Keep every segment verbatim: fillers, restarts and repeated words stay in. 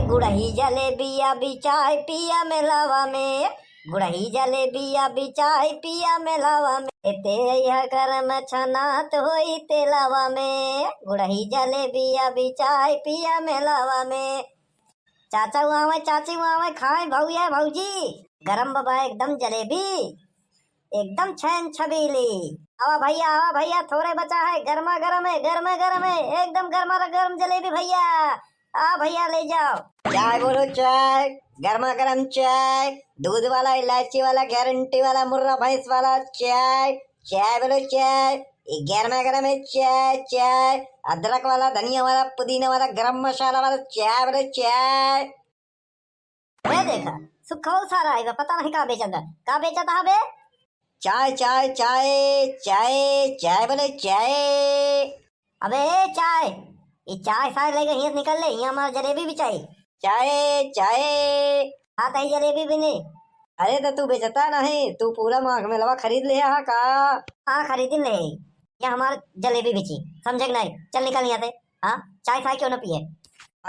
गुड़ही जलेबिया बिचाय पिया मेलावा में, गुड़ही जलेबिया बिचाय पिया मेलावा में, एते अइहा गरम छनात होई तेलावा में, गुड़ही जलेबिया बिचाय पिया मेलावा में। चाचा आवे, चाची आवे, खाए भौया भौजी, गरम बा एकदम जलेबी, एकदम छैन छबीली। आवा भैया, आवा भैया, थोड़े बचा है, गरमा गरम है, गरमा गरम है, एकदम गरमा गरम जलेबी भैया। आ भैया, ले जाओ। चाय बोलो चाय, गरमा गरम चाय, दूध वाला, इलायची वाला, गारंटी वाला, मुर्रा भैंस वाला चाय। चाय बोलो चाय, ये गरमा गरम है चाय, चाय, अदरक वाला, धनिया वाला, पुदीना वाला, गरम मसाला वाला चाय बोलो चाय। ए देखा, सुखऊ सारा आइबा, पता नहीं का बेचत है, का बेचत है बे? चाय, चाय, चाय, चाय, चाय बोले चाय। अबे ए चाय, ई चाय साय लेके हियां से निकल ले, हियां हमार जलेबी बिचाई। चाय, चाय। हाँ, तही जलेबी भी नहीं। अरे तो तू बेचता नहीं, तू पूरा माघ मेलवा खरीद ले हा का? हाँ, खरीदिन ले, या हमार जलेबी बिची, समझे कि नहीं? चल निकल यहाँ से। हाँ, चाय साय क्यों ना पिए?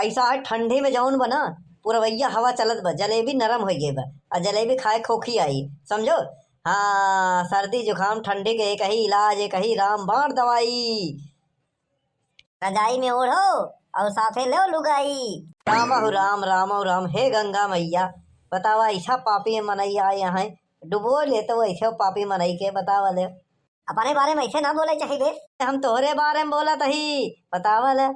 ऐसा है, ठंडी में जौन बा ना, पुरवैया हवा चलत बा, जलेबी नरम होइ गई बा, आ जलेबी खाए खोखी आई, समझो? हाँ, सर्दी जुकाम ठंडी के एक ही इलाज, एक ही रामबाण दवाई। रजाई में ओढ़ो और साथे लो लुगाई। राम हो राम, राम हो राम, हे गंगा मैया, बतावा ऐसा पापी मनई आए हैं, डुबो लेते हो ऐसे पापी मनई के, बतावा ले। अपने बारे में ऐसे ना बोले चाहिए। हम तोहरे बारे में बोलत ही, बतावा ले।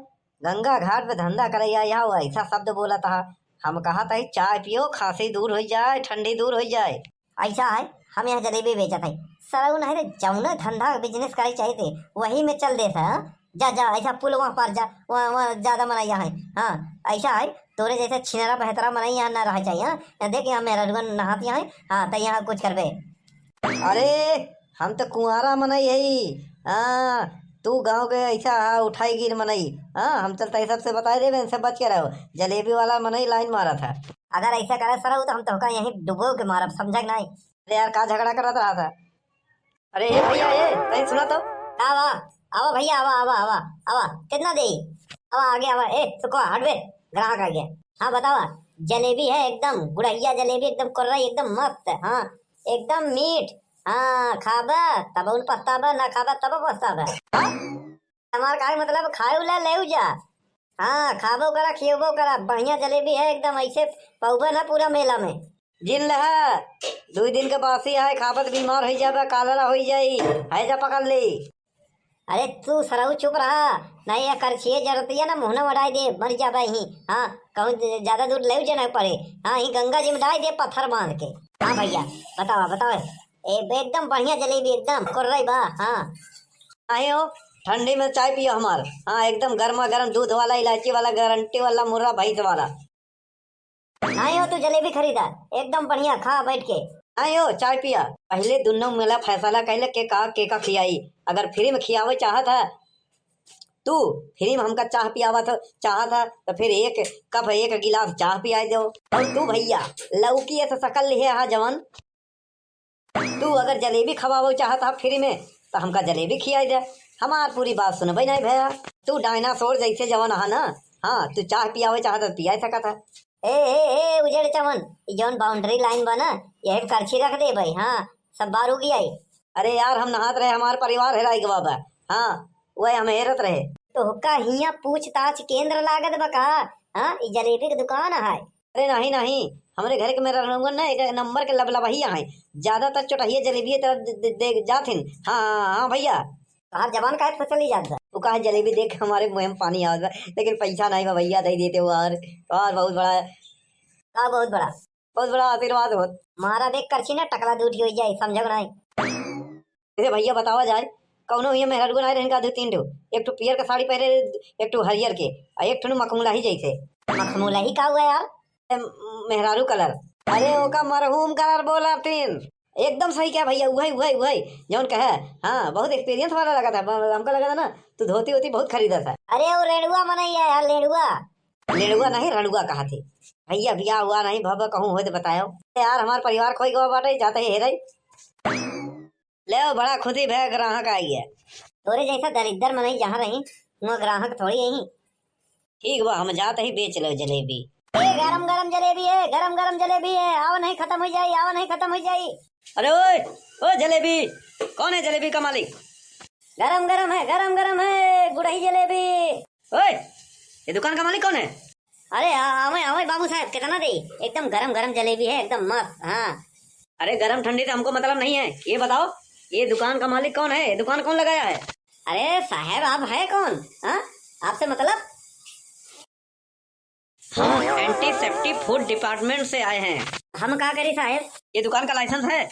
गंगा घाट पे धंधा करैया यहाँ वो ऐसा शब्द बोलत हा। हम कहत ही चाय पियो, खांसी दूर होइ जाए, ठंडी दूर होइ जाए। ऐसा है, हम यहाँ जलेबी बेचत है। सरऊ नहीं रे, जौना धंधा बिजनेस करे चाहिए थे, वही में चल देत है। जा, जा, ऐसा पुल वहाँ पर जा, वहाँ, वहाँ ज्यादा मनैया है। हाँ, ऐसा है, तोरे जैसे छिनरा बहतरा मनई यहाँ ना रह चाहिए। हाँ, यहाँ देख, यहाँ मेहररुआ नहात यहाँ है। हाँ, तो यहाँ कुछ करबे। अरे, हम तो कुंवारा मनई हई। हाँ, तू गाँव के ऐसा हा, उठाई गिर मनई। हाँ, हम चलता ही सबसे बताए देबे, इनसे बच के रहो। जलेबी वाला मनई लाइन मारत है। अगर ऐसा करे सरऊ तो हम तोहका यहीं डुबो के मारब, समझा कि नहीं? अरे यार, का झगड़ा करत रहा था? अरे ए भैया, ए, तनी सुना तो। का बा? आवा भैया, आवा, आवा, आवा, आवा। कितना देई? आवा, आगे आवा। ए, सुखवा, हट बे, ग्राहक आ गया। हाँ, बतावा। जलेबी है एकदम गुड़हिया जलेबी, एकदम कुर्रा, एकदम मस्त। हाँ, एकदम मीठ। हाँ, खाबा तब उन पछताबा, ना खाबा तब पछताबा। हाँ? हमार का मतलब, खाए ला ले जा। हाँ, खाबो करा, खियबो करा, बढ़िया जलेबी है एकदम, ऐसे पउबे ना पूरा मेला में। जिन लहा, दुई दिन के बासी है, खाबत बीमार होइ जाबे, कालरा होइ जाई, हैजा पकड़ ली। अरे तू सरऊ चुप रहा, नहीं ये करछिए जरतिया ना मुँह ना उड़ाई दे, मर जाबे ही। हाँ, कहूँ ज-, ज्यादा दूर ले जे ना पड़े। हाँ, ही गंगा जी में डाल दे पत्थर बांध के। हाँ भैया, बतावा, बतावा। ए, एकदम बढ़िया जलेबी, एकदम कुर्रई बा। हाँ। आए हो, ठंडी में चाय पियो हमार। हाँ, एकदम गर्मा गर्म दूध वाला, इलायची वाला, गारंटी वाला, मुर्रा भैंस वाला। आए हो तू जलेबी खरीदा, एकदम बढ़िया, खा बैठ के। आए हो, चाय पिया। पहिले दुन्नो मिला फैसला कैले के का, के का खियाई। अगर फ्री में खियावे चाहत है तू, फ्री में हमका चाह पियावत हो, चाहत है, तो फिर एक कप, एक गिलास चाह पियाई दो। और तू भैया, लौकी ऐसा शकल लिहे हा जवन, तू अगर जलेबी खवावो चाहत हा फ्री में, तो हमका जलेबी खियाई दे। हमार पूरी बात सुनबे नहीं भैया। तू डायनासोर जैसे जवन हा ना, हाँ, तू चाह पियावे चाहत हा, पियाई सकत हा। ए, ए, ए, उजड़ चमन, ई जौन बाउंड्री लाइन बा ना, यही पे करछी रख दे भाई। हाँ, सब बार उगी आई। अरे यार, हम नहात रहे, हमार परिवार हेराई गवा बा। हाँ, वह हम हेरत रहे। तो हुक्का हियाँ पूछताछ केंद्र लागत बा का? हाँ, ई जलेबी के दुकान है। अरे नहीं, नहीं, हमरे घर के मेहरारुअन ना एक नंबर के लबलबहिया हैं, ज्यादातर चोटहिया जलेबिये तरफ दे, दे, दे जात हिन। हाँ, हाँ, हाँ भैया। तोहार जबान काहे फसली जात बा? तू कहा जलेबी देख हमारे मुंह में पानी आवत बा, लेकिन पैसा नहीं बा भैया, दे देते हो और, और बहुत बड़ा। का बहुत बड़ा? बहुत बड़ा आशीर्वाद होत। मारा देख करछी ना, टकला दूठी हो जाए, समझो नहीं। ए भैया बतावा जाए, कौनो ये मेहरारू ना रहे इनका दो तीन ठो, एक ठो पियर का साड़ी पहने, एक ठो हरियर के, आ एक ठो मखमूला ही जैसे। मखमूला ही का हुआ यार? ए, मेहरारू कलर। अरे ओका मरहूम कलर बोला तीन। एकदम सही क्या भैया, वही, वही, वही, जौन कहे। हाँ, बहुत एक्सपीरियंस वाला लगा था, हमका लगा था ना, तू धोती वोती बहुत खरीदा था। अरे वो रेड़ुआ मनई है यार, लेड़ुआ। लेड़ुआ नहीं, रड़ुआ कहा थे। भैया बियाह हुआ नहीं, भब कहूँ हो तो बतायो। यार हमार परिवार खोई गवा बाटे, जाते ही हेराई। ले बड़ा खुशी भय ग्राहक आई है। तोरे जैसा दरिद्र मनई जहाँ रही, वहाँ ग्राहक थोड़ी यही। ठीक बा, हम जात ही बेच लो जलेबी। ए, गरम गरम जलेबी है, गरम गरम जलेबी है, आवा नहीं खतम होइ जाई, आवा नहीं खतम होइ जाई। अरे ओए, ओ जलेबी, कौन है जलेबी का मालिक? गरम गरम है, गरम गरम है, गुड़ही जलेबी। ओए, ये दुकान का मालिक कौन है? अरे, आ-, आवे, आवे बाबू साहब, कितना दे? एकदम गरम गरम जलेबी है, एकदम मस्त। हाँ। अरे, गरम ठंडी से हमको मतलब नहीं है, ये बताओ, ये दुकान का मालिक कौन है? ये दुकान कौन लगाया है? अरे साहब, आप है कौन? हाँ, आपसे मतलब? हम एंटीसेप्टिक फूड डिपार्टमेंट से आए हैं। हम का करी साहेब? ये दुकान का लाइसेंस है?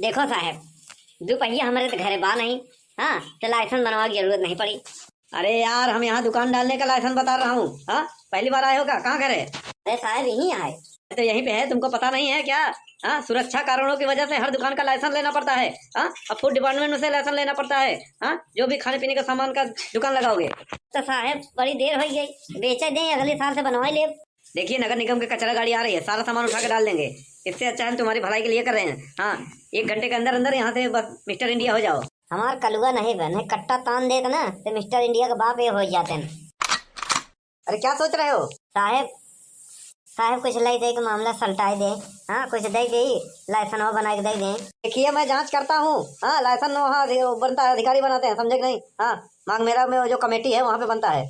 देखो साहेब, दुपहिया हमरे त घरे बा नहीं, हाँ, त लाइसेंस बनवावे की जरूरत नहीं पड़ी। अरे यार, हम यहाँ दुकान डालने का लाइसेंस बता रहा हूँ। हाँ, पहली बार आए हो क्या? कहाँ घर है? अरे साहेब, यहीं आए। तो यहीं पे है, तुमको पता नहीं है क्या? हाँ, सुरक्षा कारणों की वजह से हर दुकान का लाइसेंस लेना पड़ता है। हाँ, अब फूड डिपार्टमेंट से लाइसेंस लेना पड़ता है। हाँ, जो भी खाने पीने का सामान का दुकान लगाओगे। तो साहेब, बड़ी देर होइ गई, बेचे दें, अगले साल से बनवाई लेब। देखिए, नगर निगम की कचरा गाड़ी आ रही है, सारा सामान उठा के डाल देंगे। इससे अच्छा हम तुम्हारी भलाई के लिए कर रहे हैं। हाँ, एक घंटे के अंदर अंदर यहाँ से बस मिस्टर इंडिया हो जाओ। हमार कलुआ नहीं बने, कट्टा तान देत ना, तो मिस्टर इंडिया के बाप ये हो जाते हैं। अरे, क्या सोच रहे हो? साहेब, साहेब, कुछ लाई दे के मामला सलटाए दे। हाँ, कुछ दे दे, लाइसेंस हो बना के दे दे। देखिए, मैं जाँच करता हूँ। हाँ, लाइसेंस वहाँ अधि-, बनता है, अधिकारी बनाते हैं, समझे कि नहीं? हाँ, मांग मेला में वो जो कमेटी है, वहाँ पे बनता है।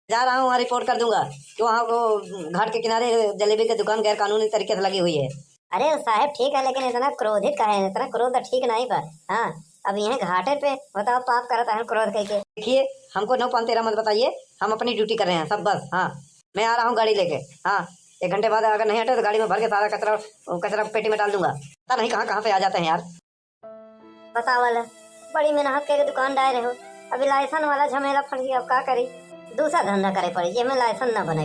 जा रहा हूँ, वहाँ रिपोर्ट कर दूंगा कि वहाँ वो घाट के किनारे जलेबी की दुकान गैर कानूनी तरीके से लगी हुई है। अरे साहेब, ठीक है, लेकिन इतना क्रोधित काहे हैं? इतना क्रोध ठीक नहीं बा। हाँ, अब यह घाटे पे बताओ, पाप करत है क्रोध कइके। देखिए, हमको नौ पाँच तेरह मत बताइए, हम अपनी ड्यूटी कर रहे हैं सब, बस। हाँ, मैं आ रहा हूँ गाड़ी लेके। हाँ, एक घंटे बाद अगर नहीं हटे तो गाड़ी में भर के सारा कचरा, कचरा पेटी में डाल दूंगा। पता नहीं कहाँ कहाँ से आ जाते हैं यार। बतावल, बड़ी मेहनत करके दुकान डाले रहो, अभी लाइसेंस वाला झमेला फंस गया, अब का करी? दूसरा धंधा करे पड़ी, जेमे लाइसेंस ना बने।